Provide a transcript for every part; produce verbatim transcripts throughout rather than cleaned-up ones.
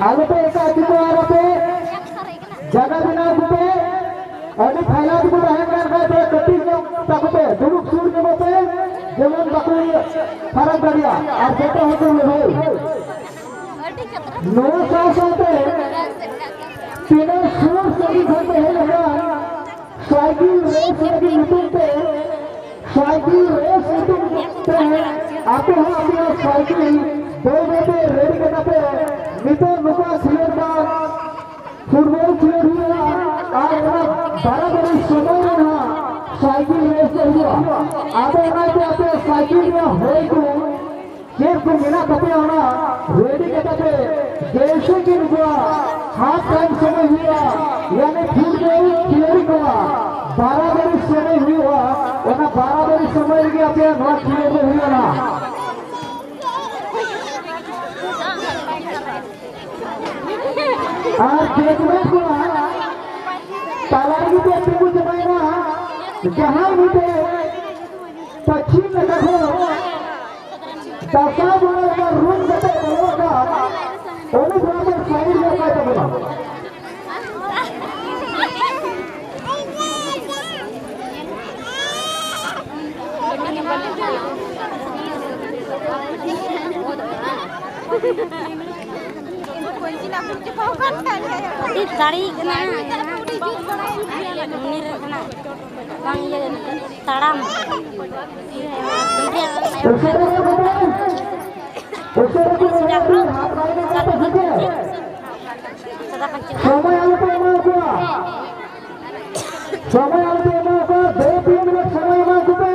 ᱟᱞᱚᱯᱮ ᱮᱴᱟᱜ ᱫᱤᱠᱩ ᱟᱨ ᱟᱯᱮ ᱡᱟᱭᱜᱟ ᱵᱮᱱᱟᱣ ᱠᱚᱯᱮ᱾ ᱟᱹᱰᱤ ᱯᱷᱟᱭᱞᱟ ᱫᱤᱠᱩ ᱛᱟᱦᱮᱸ ᱠᱟᱱ ᱠᱷᱟᱱ ᱯᱮ ᱠᱟᱹᱴᱤᱡ ᱧᱚᱜ ᱛᱟᱠᱚ ᱯᱮ, ᱫᱩᱲᱩᱵ ᱥᱩᱨ ᱧᱚᱜᱚᱜ ᱯᱮ, ᱡᱮᱢᱚᱱ ᱵᱟᱠᱚ ᱯᱷᱟᱨᱟᱠ ᱫᱟᱲᱮᱭᱟᱜ ᱟᱨ ᱡᱚᱛᱚ ᱦᱚᱲ ᱠᱚ ᱞᱟᱹᱲᱦᱟᱹᱭ᱾ ᱱᱚᱣᱟ ᱥᱟᱶ ᱥᱟᱶᱛᱮ ᱛᱤᱱᱟᱹᱜ ᱥᱩᱨ ᱥᱟᱺᱜᱤᱧ ᱠᱷᱚᱱ ᱯᱮ ᱦᱮᱡ ᱟᱠᱟᱱ, ᱥᱟᱭᱠᱮᱞ ᱨᱮᱥ ᱞᱟᱹᱜᱤᱫ ᱧᱩᱛᱩᱢ ᱛᱮ, ᱥᱟᱭᱠᱮᱞ ᱨᱮᱥ ᱧᱩᱛᱩᱢ ᱛᱮ ᱟᱯᱮ ᱦᱚᱸ ᱟᱯᱮᱭᱟᱜ ᱥᱟᱭᱠᱮᱞ ᱵᱟᱹᱭ ᱵᱟᱹᱭ ᱛᱮ ᱨᱮᱰᱤ ᱠᱟᱛᱮ ᱯᱮ ᱱᱤᱛᱚᱜ ᱱᱚᱝᱠᱟ ᱠᱷᱮᱞᱳᱰ ᱵᱟᱝ ᱯᱷᱩᱴᱵᱚᱞ ᱠᱷᱮᱞᱳᱰ ᱦᱩᱭᱩᱜᱼᱟ ᱟᱨ ᱚᱱᱟ ᱵᱟᱨᱟᱵᱟᱨᱤ ᱥᱚᱢᱚᱭ ᱨᱮ ᱱᱟᱦᱟᱜ ᱥᱟᱭᱠᱮᱞ ᱨᱮᱥ ᱫᱚ ᱦᱩᱭᱩᱜᱼᱟ᱾ ᱟᱫᱚ ᱚᱱᱟᱛᱮ ᱟᱯᱮ ᱥᱟᱭᱠᱮᱞ ᱨᱮᱭᱟᱜ ᱦᱚᱭ ᱠᱚ ᱪᱮᱫ ᱠᱚ ᱢᱮᱱᱟᱜ ᱛᱟᱯᱮᱭᱟ ᱚᱱᱟ ᱨᱮᱰᱤ ᱠᱟᱛᱮ ᱯᱮ ᱡᱮᱭᱥᱮ ᱠᱤ ᱱᱩᱠᱩᱣᱟᱜ ᱦᱟᱯ ᱴᱟᱭᱤᱢ ᱥᱚᱢᱚᱭ ᱦᱩᱭᱩᱜᱼᱟ, ᱭᱟᱱᱤ ᱯᱷᱩᱴᱵᱚᱞ ᱠᱷᱤᱞᱟᱲᱤ ᱠᱚᱣᱟᱜ ᱵᱟᱨᱟᱵᱟᱨᱤ ᱥᱚᱢᱚᱭ ᱦᱩᱭᱩᱜᱼᱟ, ᱚᱱᱟ ᱵᱟᱨᱟᱵᱟᱨᱤ ᱥᱚᱢᱚᱭ ᱨᱮᱜᱮ ᱟᱯᱮᱭᱟᱜ ᱱᱚᱣᱟ ᱠᱷᱮᱞᱳᱰ ᱫᱚ ᱦᱩᱭᱩᱜᱼᱟ ᱱᱟᱦᱟᱜ᱾ ᱟᱨ ᱡᱮ ᱠᱚᱲᱟ ᱠᱚ ᱛᱟᱞᱟ ᱨᱮᱜᱮ ᱯᱮ ᱛᱤᱸᱜᱩ ᱪᱟᱵᱟᱭᱮᱱᱟ, ᱡᱟᱦᱟᱸᱭ ᱢᱤᱫᱴᱮᱡ ᱯᱟᱹᱪᱷᱤᱢ ᱱᱟᱠᱷᱟ ᱠᱷᱚᱱ ᱫᱟᱸᱥᱟᱭ ᱵᱚᱸᱜᱟ ᱨᱮᱱᱟᱜ ᱨᱩᱢ ᱠᱟᱛᱮ ᱵᱚᱞᱚ ᱟᱠᱟᱱ, ᱩᱱᱤ ᱵᱚᱨᱟᱵᱚᱨ ᱥᱟᱭᱤᱰ ᱨᱮ ᱚᱠᱚᱭ ᱛᱟᱵᱚᱱᱟ? ᱟᱹᱰᱤ ᱫᱟᱲᱮ ᱠᱟᱱᱟ, ᱩᱱᱤ ᱨᱮ ᱠᱟᱱᱟ, ᱵᱟᱝ ᱤᱭᱟᱹ ᱛᱟᱲᱟᱢ᱾ ᱩᱥᱟᱹᱨᱟ ᱠᱚ ᱨᱚᱲᱟ, ᱩᱥᱟᱹᱨᱟ ᱠᱚ ᱨᱚᱲᱟ, ᱦᱟᱛ ᱵᱟᱭ ᱧᱟᱢ ᱠᱟᱛᱮ ᱥᱮ ᱪᱮᱫ? ᱥᱚᱢᱚᱭ ᱟᱞᱚ ᱯᱮ ᱮᱢᱟ ᱠᱚᱣᱟ, ᱥᱚᱢᱚᱭ ᱟᱞᱚ ᱯᱮ ᱮᱢᱟ ᱠᱚᱣᱟ, ᱫᱩ ᱛᱤᱱ ᱢᱤᱱᱤᱴ ᱥᱚᱢᱚᱭ ᱮᱢᱟ ᱠᱚᱯᱮ᱾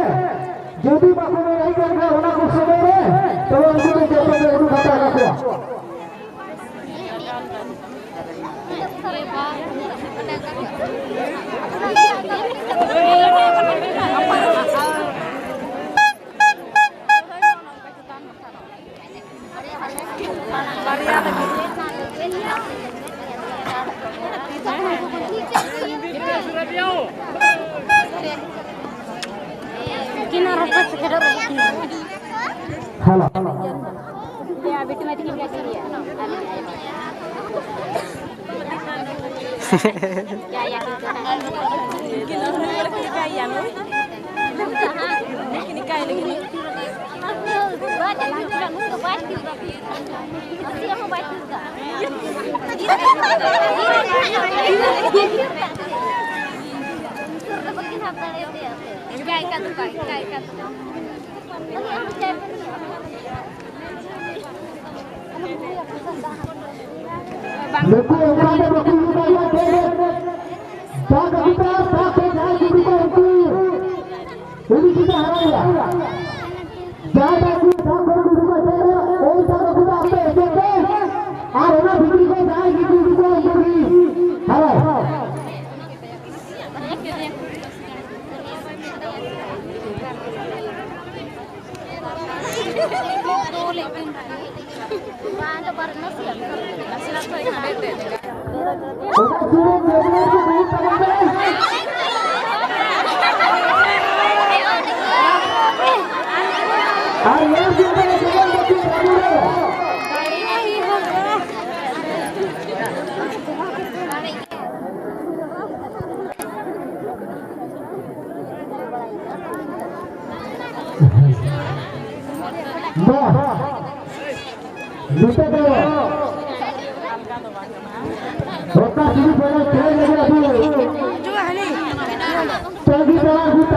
ᱡᱩᱫᱤ ᱵᱟᱠᱚ ᱞᱟᱹᱲᱦᱟᱹᱭ ᱠᱟᱱ ᱠᱷᱟᱱ ᱚᱱᱟ ᱠᱚ ᱥᱚᱢᱚᱭ ᱨᱮ, ᱛᱚᱵᱮ ᱩᱱᱠᱩ ᱫᱚ ᱡᱚᱛᱚ ᱜᱮ ᱩᱰᱩᱠ ᱦᱟᱛᱟᱲ ᱠᱟᱠᱚᱣᱟ᱾ ᱩᱱᱠᱤᱱ ᱟᱨ ᱦᱚᱸᱠᱚ ᱥᱮᱴᱮᱨᱚᱜ ᱠᱟᱱᱟ᱾ ᱦᱮᱞᱳ᱾ ᱵᱤᱴᱤ ᱢᱟ ᱛᱤᱠᱤᱱ ᱠᱟᱹᱴᱤᱡ ᱜᱮᱭᱟ᱾ ᱱᱩᱠᱩ ᱚᱱᱠᱟ ᱫᱚ ᱵᱟᱠᱚ ᱦᱩᱭ ᱫᱟᱲᱮᱭᱟᱜᱼᱟ, ᱴᱷᱤᱠ ᱜᱮᱭᱟ᱾ ᱫᱟᱜ ᱟᱹᱜᱩ ᱯᱮ, ᱫᱟᱜ ᱯᱮ, ᱡᱟᱦᱟᱸᱭ ᱜᱤᱫᱽᱨᱟᱹ ᱠᱚ ᱩᱱᱠᱩ ᱩᱱᱤ ᱪᱮᱫᱟᱜ ᱦᱟᱨᱟᱭᱟ? ᱡᱟᱦᱟᱸᱭ ᱫᱟᱜ ᱟᱹᱜᱩ, ᱫᱟᱜ ᱠᱚ ᱟᱹᱜᱩ ᱠᱟᱛᱮ, ᱳᱭ ᱫᱟᱜ ᱟᱹᱜᱩ ᱫᱟᱜ ᱯᱮ, ᱤᱭᱟᱹ ᱯᱮ᱾ ᱟᱨ ᱚᱱᱟ ᱵᱷᱤᱛᱨᱤ ᱠᱷᱚᱱ ᱡᱟᱦᱟᱸᱭ ᱜᱤᱫᱽᱨᱟᱹ ᱠᱚ ᱩᱱᱠᱩ ᱜᱮ ᱦᱟᱨᱟᱭ᱾ ᱢᱟ, ᱱᱤᱛᱚᱜ ᱫᱚ ᱚᱠᱟ ᱥᱤᱨᱤᱯ ᱨᱮᱱᱟᱜ ᱠᱷᱮᱞ ᱞᱟᱹᱜᱤᱫ ᱟᱹᱰᱤ